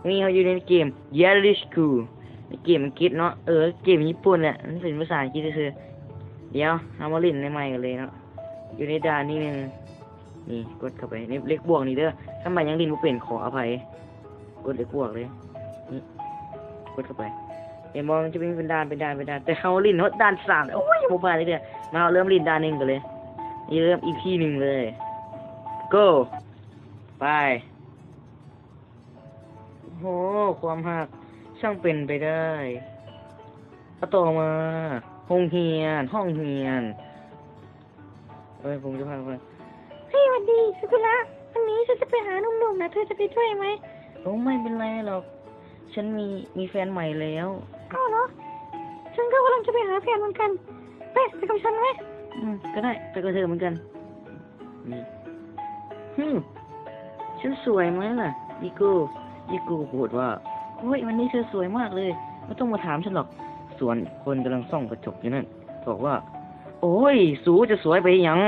ນີ້ເຮົາຢູ່ໃນເກມ Yarish School ໃນເກມອັງກິດເນາະ. ເອີ ເກມຍີ່ປຸ່ນແຫຼະ ມັນເປັນພາສາອັງກິດຊື່ໆ. ດຽວເຮົາມາຫຼິ້ນໃນໃໝ່ກັນເລີຍເນາະ. ຢູ່ໃນດ່ານນີ້ແມ່ນ ນີ້ ກົດເຂົ້າໄປໃນເລກບວກນີ້ເດີ. ຄັນໃຜຍັງຫຼິ້ນບໍ່ເປັນ ຂໍອະໄພ. ກົດເລກບວກເລີຍ. ນີ້ ກົດເຂົ້າໄປ. ເຫັນບໍ່? ມັນຈະມີເປັນດ່ານ ເປັນດ່ານ ເປັນດ່ານ. ແຕ່ເຮົາຫຼິ້ນຮອດດ່ານສາມ ໂອ້ຍ ບໍ່ຜ່ານເລີຍ. ມາ ເຮົາເລີ່ມຫຼິ້ນດ່ານໜຶ່ງກັນເລີຍ. ນີ້ເລີ່ມ ອີພີ ໜຶ່ງເລີຍ. Go ໄປ. ໂອ້ ຄວາມຮັກ ຊ່າງເປັນໄປໄດ້. ຕໍ່ມາ ໂຮງຮຽນ ຫ້ອງຮຽນ. ເອີຍ ຜົມຈະພາໄປ. ເຮີ້ຍ ຫວັດດີ ຊາກຸລະ. ວັນນີ້ເຮົາຈະໄປຫາໜຸ່ມໆນະ ເທີຈະໄປດ້ວຍໄໝ? ໂອ້ ໄມ່ເປັນໄລຫຼອກ ເຮົາມີ ມີແຟນໃໝ່ແລ້ວ. ອ້າວເຫລອ? ເຮົາກຳລັງຈະໄປຫາແຟນເໝືອນກັນ. ໄປ ໄປກັບເຮົາໄໝ? ອືມ ກໍໄດ້ ໄປກັບເທີເໝືອນກັນ. ນີ້ ຫື ເຮົາສວຍໄໝລະ? ອີໂກ້ ອີໂກ້ໂພດວ່າ. ໂອ້ຍ ວັນນີ້ເທີສວຍມາກເລີຍ. ບໍ່ຕ້ອງມາຖາມເຮົາຫຼອກ. ສ່ວນອີກຄົນກຳລັງສ່ອງກະຈົກຢູ່ນັ້ນ ບອກວ່າ ໂອ້ຍ ສູຈະສວຍໄປຫຍັງ?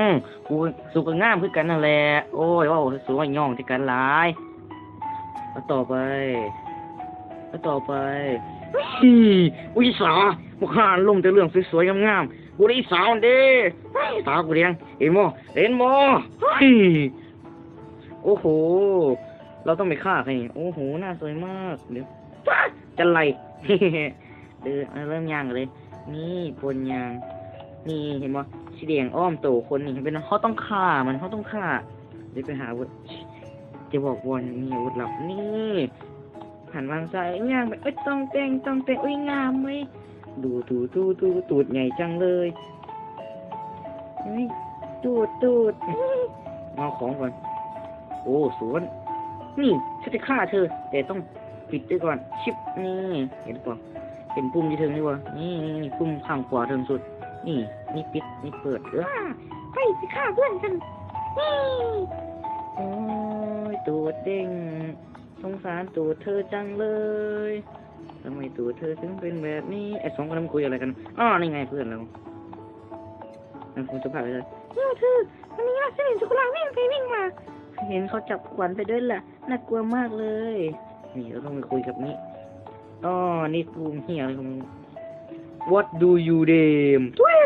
ກູ ສູກໍງາມຄືກັນຫັ້ນແຫຼະ. ໂອ້ຍ ເວົ້າສູວ່າຍ້ອງແຕ່ກັນຫຼາຍ. ເອົາຕໍ່ໄປ ເອົາຕໍ່ໄປ. ອີ ອຸຍສາ ພວກຂ້າລົມແຕ່ເລື່ອງສວຍໆງາມໆ ກູໄດ້ສາວຫັ້ນເດ້. ຕາກູແດງ ເຫັນບໍ່ ເຫັນບໍ່? ໂອ້ໂຫ ເຮົາຕ້ອງໄປຂ້າໃຜນີ້? ໂອ້ໂຫ ໜ້າສວຍມາກ. ດຽວ ຈັນໄລ. ເດີ ເລີ່ມຍ່າງເລີຍ. ນີ້ ໂພນຍ່າງ. ນີ້ ເຫັນບໍ່? ສີແດງອ້ອມໂຕຄົນນີ້ ເປັນ ເຮົາຕ້ອງຂ້າມັນ ເຮົາຕ້ອງຂ້າ. ດຽວໄປຫາ ຈະບອກວ່າມີອາວຸດລັບ. ນີ້ ຫັນວາງຊ້າຍ ຍ່າງໄປ. ໂອ້ຍ ຕ້ອງແຕ່ງ ຕ້ອງແຕ່ງ. ໂອ້ຍ ງາມເວີຍ. ດູ ດູ ດູ ດູ ຕູດໃຫຍ່ຈັງເລີຍ. ເຮີ້ຍ ຕູດ ຕູດ. ເອົາຂອງກ່ອນ. ໂອ້ ສວນ. ນີ້ ເຮົາຈະຂ້າເທີ ແຕ່ຕ້ອງປິດໄວ້ກ່ອນ. ຊິບ ນີ້ ເຫັນບໍ່? ເຫັນປຸ່ມຢູ່ເທິງນີ້ບໍ່? ນີ້ ນີ້ ນີ້ ປຸ່ມຂ້າງຂວາເທິງສຸດ. ນີ້ ນີ້ປິດ ນີ້ເປີດ. ເອີ ໄປ ຊິຂ້າເພື່ອນກັນ. ນີ້ ໂອ້ຍ ຕູດເດ້ງ. ສົງສານຕູດເທີຈັງເລີຍ. ທຳໄມຕູດເທີເຖິງເປັນແບບນີ້? ໄອ້ສອງຄົນນັ້ນມັນຄຸຍອະໄລກັນ? ອໍ ນີ້ໄງເພື່ອນລາວ. ນັ້ນຄົງຈະພາກເລີຍ. ເອີ ເທີ ມັນມີລາຊະນີຊາກຸລະວິ່ງໄປວິ່ງມາ. ເຫັນເຂົາຈັບຂວັນໄປດ້ວຍລະ ໜ້າກົວມາກເລີຍ. ນີ້ ເຮົາຕ້ອງໄປຄຸຍກັບນີ້. ອໍ ນີ້ກູເຫຍເລີຍຂອງມຶງ. What do you dream? ທຸຍ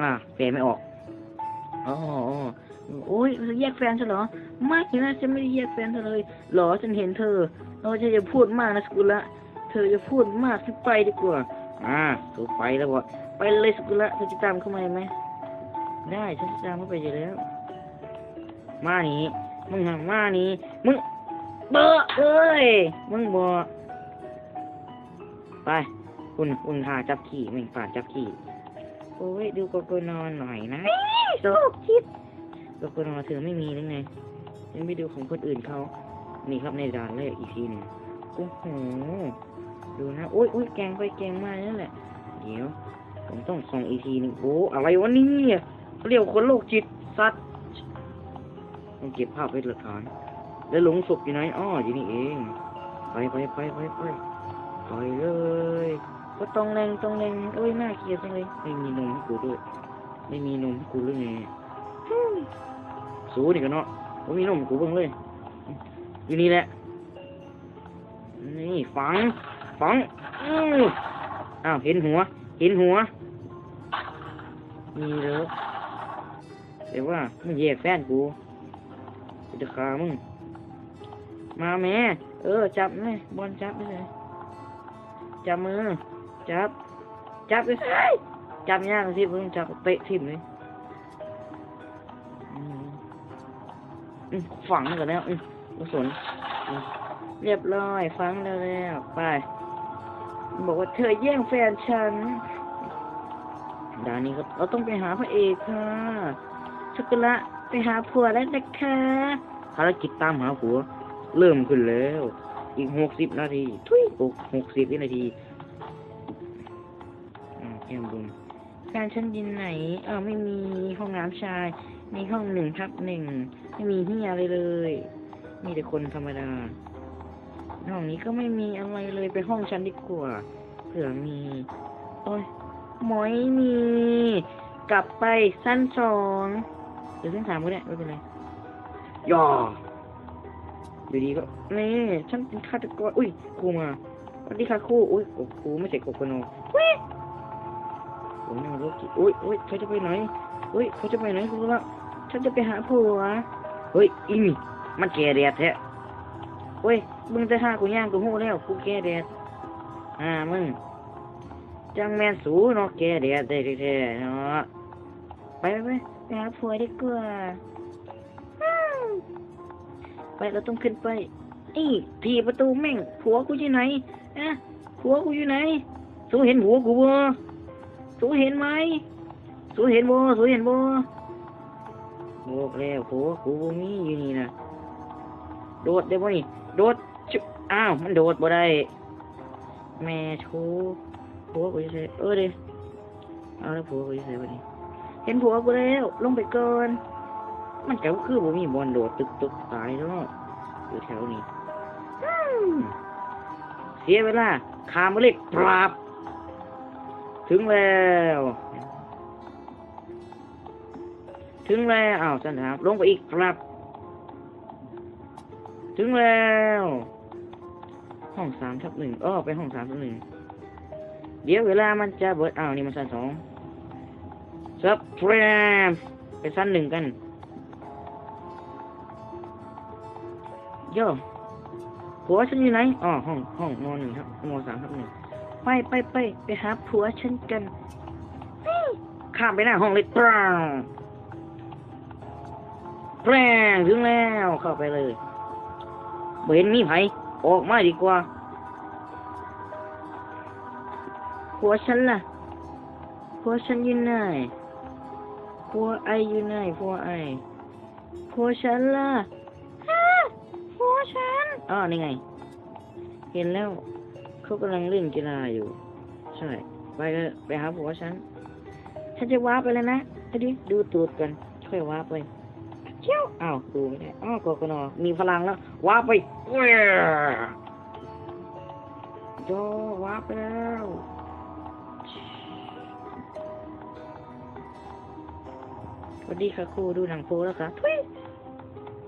ອ່າ ແປໄມ່ອອກ. ອໍ ອໍ ໂອ້ຍ ເທາແຍກແຟນຊັ້ນເຫລອ? ໄມ່ນະ ເທາໄມ່ໄດ້ແຍກແຟນເທາເລີຍ. ຫຼໍ ເທາເຫັນເທາ ເທາຢ່າພູດມາກນະ ຊາກຸລະ. ເທາຢ່າພູດມາກ ເທາໄປດີກວ່າ. ອ່າ ເທາໄປແລ້ວບໍ? ໄປເລີຍ ຊາກຸລະ. ເທາຈະຕາມເຂົ້າມາໄດ້ໄໝ? ໄດ້ ເທາຈະຕາມເຂົ້າໄປຢູ່ແລ້ວ. ມານີ້ ມຶງຫັ້ນມານີ້ ມຶງ ເບີ ເອີຍ ມຶງບໍ? ໄປ ຄຸນ ຄຸນທ່າຈັບຂີ້ ແມ່ງປານຈັບຂີ້. ໂອ້ຍ ດູໂກໂກນອນໜ້ອຍນະ. ໂລກຈິດ ໂກໂກນອນເທີໄມ່ມີຫຼືໄງ? ຍັງໄປດູຂອງຄົນອື່ນເຂົາ. ນີ້ຄັບ ໃນດ່ານແລກອີກທີໜຶ່ງ. ໂອ້ໂຫ ດູນະ. ໂອ້ຍ ໂອ້ຍ ແກ່ງໄປແກ່ງມານັ້ນແຫຼະ. ດຽວ ຜົມຕ້ອງສ່ອງອີກທີໜຶ່ງ. ໂອ້ ອະໄລວະນີ້? ລຽວຄົນໂລກຈິດ ສັດ. ຕ້ອງເກັບພາບໄວ້ເປັນຫຼັກຖານ. ແລ້ວໂລງສົບຢູ່ໃນ? ອໍ ຢູ່ນີ້ເອງ. ໄປ ໄປ ໄປ ໄປ ໄປ ໄປເລີຍ. ບໍ່ຕ້ອງແລ່ງ ຕ້ອງແລ່ງ. ໂອ້ຍ ໜ້າກຽດຈັງເລີຍ. ໄມ່ມີນົມໃຫ້ກູດ້ວຍ. ໄມ່ມີນົມໃຫ້ກູເລີຍ. ສູນີ້ກະເນາະ ບໍ່ມີນົມໃຫ້ກູເບິ່ງເລີຍ. ຢູ່ນີ້ແຫຼະ. ນີ້ ຝັງ ຝັງ. ອື ອ້າວ ເຫັນຫົວ ເຫັນຫົວ. ນີ້ເດີ ແຕ່ວ່າມຶງແຍກແຟນກູ ກູຈະຂ້າມຶງ. ມາແມ້. ເອີ ຈັບແມ້ ບ່ອນຈັບຢູ່ໃສ? ຈັບມື ຈັບ ຈັບຢູ່ໃສ? ຈັບຍາກຊິ ເບິ່ງ ຈັບເຕະຖິ້ມເລີຍ. ອືມ ອືມ ຝັງມັນກ່ອນແລ້ວ. ອືມ ບໍ່ສົນ. ອືມ ຮຽບຮ້ອຍ ຝັງແລ້ວ ແລ້ວ ໄປ. ມັນບອກວ່າເທີແຍ່ງແຟນສັນ. ດ່ານນີ້ກໍ ເຮົາຕ້ອງໄປຫາພະເອກຄ່ະ. ຊາກຸລະ ໄປຫາຜົວແລ້ວນະຄະ. ພາລະກິດຕາມຫາຜົວເລີ່ມຂຶ້ນແລ້ວ. ອີກຫົກສິບນາທີ. ທຸຍ ຫົກ ຫົກສິບວິນາທີ. ອ້າວ ແກ້ມບຸນ. ແຟນສັນຢູ່ໃນ? ເອີ ໄມ່ມີ. ຫ້ອງນ້ຳຊາຍ ມີຫ້ອງໜຶ່ງທັບໜຶ່ງ ໄມ່ມີເຫຍເລີຍ ມີແຕ່ຄົນທຳມະດາ. ຫ້ອງນີ້ກໍໄມ່ມີອະໄລເລີຍ ໄປຫ້ອງຊັ້ນດີກວ່າ ເຜື່ອມີ. ໂອ້ຍ ໝອຍມີ. ກັບໄປຊັ້ນສອງ ຫຼືຊັ້ນສາມກໍໄດ້ ບໍ່ເປັນໄລ. ຢ່າ ຢູ່ດີກໍ ນີ້ ສັນເປັນຄາດຕະກອນ. ອຸ້ຍ ຄູມາ. ສະຫວັດດີຄ່ະຄູ. ອຸ້ຍ ໂອ້ ຄູ ໄມ່ໃຊ່ໂກໂກໂນ. ອຸ້ຍ ໂອ້ຍ ໂອ້ຍ ເຂົາຈະໄປໄຫນ? ອຸ້ຍ ເຂົາຈະໄປໄຫນ? ກູລະ ສັນຈະໄປຫາຜົວ. ເຮີ້ຍ ອີ່ນີ້ ມັນແກ່ແດດແທ້. ໂອ້ຍ ເບິ່ງແຕ່ທ່າກູຍ່າງກໍຮູ້ແລ້ວ ກູແກ່ແດດ. ຫາມຶງ ຈັ່ງແມ່ນສູເນາະ ແກ່ແດດໄດ້ແທ້ໆເນາະ. ໄປ ໄປ ໄປ ໄປຫາຜົວດີກວ່າ. ໄປ ເຮົາຕ້ອງຂຶ້ນໄປ. ນີ້ ຖີບປະຕູແມ່ງ. ຜົວກູຢູ່ໃນ? ອະ ຜົວກູຢູ່ໃນ? ສູເຫັນຜົວກູບໍ່? ສູເຫັນໄໝ? ສູເຫັນບໍ່? ສູເຫັນບໍ່? ບອກແລ້ວ ຜົວກູບໍ່ມີຢູ່ນີ້ນະ. ໂດດໄດ້ບໍ່ນີ້? ໂດດ ຊຶບ. ອ້າວ ມັນໂດດບໍ່ໄດ້. ແມ່ໂທ ຜົວກູຢູ່ໃສ? ເອີເດ ເອົາລະ ຜົວກູຢູ່ໃສບັດນີ້? ເຫັນຜົວກູແລ້ວ ລົງໄປກ່ອນ. ມັນກໍຄືບໍ່ມີບ່ອນໂດດ ຕຶກຕົກຕາຍເນາະ ຢູ່ແຖວນີ້. ອືມ ເສຍເວລາ ຂ້າມໄປເລີຍ ປາບ. ເຖິງແລ້ວ ເຖິງແລ້ວ. ອ້າວ ຊັ້ນຖາມ ລົງໄປອີກ ປາບ. ເຖິງແລ້ວ ຫ້ອງສາມທັບໜຶ່ງ. ເອີ ໄປຫ້ອງສາມທັບໜຶ່ງ. ດຽວເວລາມັນຈະເບິດ. ອ້າວ ນີ້ມັນຊັ້ນສອງ. ຊັບ ແພຣມ ໄປຊັ້ນໜຶ່ງກັນ. ໂຢ ຜົວສັນຢູ່ໃນ? ອໍ ຫ້ອງ ຫ້ອງ ມໍໜຶ່ງທັບ ມໍສາມທັບໜຶ່ງ. ໄປ ໄປ ໄປ ໄປຫາຜົວສັນກັນ. ຂ້າມໄປໜ້າຫ້ອງເລີຍ ປາງ. ແພຣມ ເຖິງແລ້ວ ເຂົ້າໄປເລີຍ. ບໍ່ເຫັນມີໃຜ ອອກມາດີກວ່າ. ຜົວສັນລະ? ຜົວສັນຢູ່ໃນ? ຜົວອ້າຍຢູ່ໃນ? ຜົວອ້າຍ ຜົວສັນລະ? ຮະ ຜົວສັນ? ອໍ ນີ້ໄງ ເຫັນແລ້ວ ເຂົາກຳລັງຫຼິ້ນກິລາຢູ່. ໃຊ່ ໄປເລີຍ ໄປຫາຜົວສັນ. ສັນຈະວາບໄປແລ້ວນະ. ເອົາດິ ດູຕູດກ່ອນ ຄ່ອຍວາບໄປ. ເຈົ້າ ອ້າວ ດູບໍ່ໄດ້. ອໍ ກໍ ກໍນອ ມີພະລັງແລ້ວ ວາບໄປ. ໂຈ ວາບໄປແລ້ວ. ຫວັດດີຄ່ະຄູ ດູໜັງໂປແລ້ວກະ ທຸຍ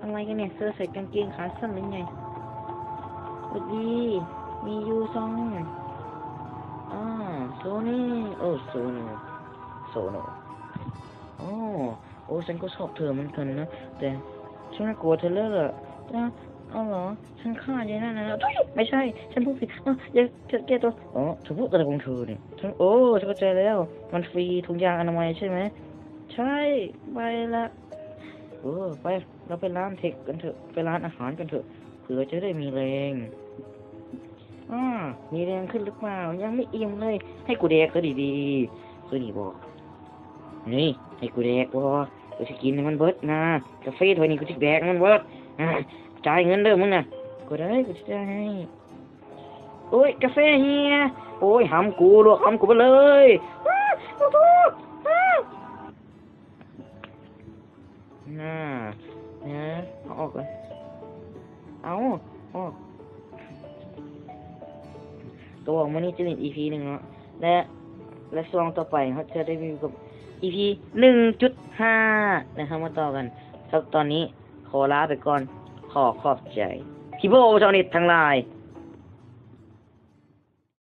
ອະໄລກັນນີ້ ເສື້ອໃສ່ກາງເກງຂາສັ້ນເລີຍໃຫຍ່. ຫວັດດີ ມີຢູ່ຊ່ອງ ອາ ໂຊນີ້ ໂອ້ ໂຊໂນ ໂຊໂນ ໂອ້ ໂອ້ ສັນກໍຊອບເທີເໝືອນກັນນະ ແຕ່ ສັນກໍກົວເທີເລີຍລະ. ເອົາ ເອົາເຫຼືອ ສັນຂ້າໃຫຍ່ນັ້ນນະ ທຸຍ ໄມ່ໃຊ່ ສັນຜູ້ຜິດ ເອົາ ຢ່າ ແກ້ຕົວ ອໍ ເທີຜູ້ຕະຫຼະຂອງເທີນີ້ ໂອ້ ເຂົ້າໃຈແລ້ວ ມັນຟຣີ ຖົງຢາງອະນາໄມໃຊ່ໄໝ? ໃຊ່ ໄປລະ ເອີ ໄປ ເຮົາໄປຮ້ານເທັກກັນເຖາະ ໄປຮ້ານອາຫານກັນເຖາະ ເພື່ອຈະໄດ້ມີແຮງ. ອາ ມີແຮງຂຶ້ນຫຼືເປົ່າ? ຍັງບໍ່ອີ່ມເລີຍ ໃຫ້ກູແດກຊະດີໆ ຄືນີ້ບໍ? ນີ້ ໃຫ້ກູແດກບໍ? ກູຊິກິນໃຫ້ມັນເບິດນະ ກາເຟຖ້ວຍນີ້ ກູຊິແດກໃຫ້ມັນເບິດ. ອາ ຈ່າຍເງິນເດີມຶງນະ. ກໍໄດ້ ກູຊິຈ່າຍໃຫ້. ໂອ້ຍ ກາເຟເຮຍ ໂອ້ຍ ຫຳກູ ລວກຫຳກູເບິດເລີຍ. ອາ ຂໍໂທດ ອາ ນະ ເອົາອອກກ່ອນ ເອົາອອກ. ກໍຫວັງມື້ນີ້ຈະເປັນອີພີໜຶ່ງເນາະ ແລະ ແລະ ຊ່ວງຕໍ່ໄປເຮົາຈະໄດ້ຢູ່ກັບອີພີໜຶ່ງຈຸດຫ້າ ແລະ ເຮົາມາຕໍ່ກັນ. ສຳລັບຕອນນີ້ ຂໍລາໄປກ່ອນ ຂໍຂອບໃຈ People ຊາວເນັດທັງຫຼາຍ.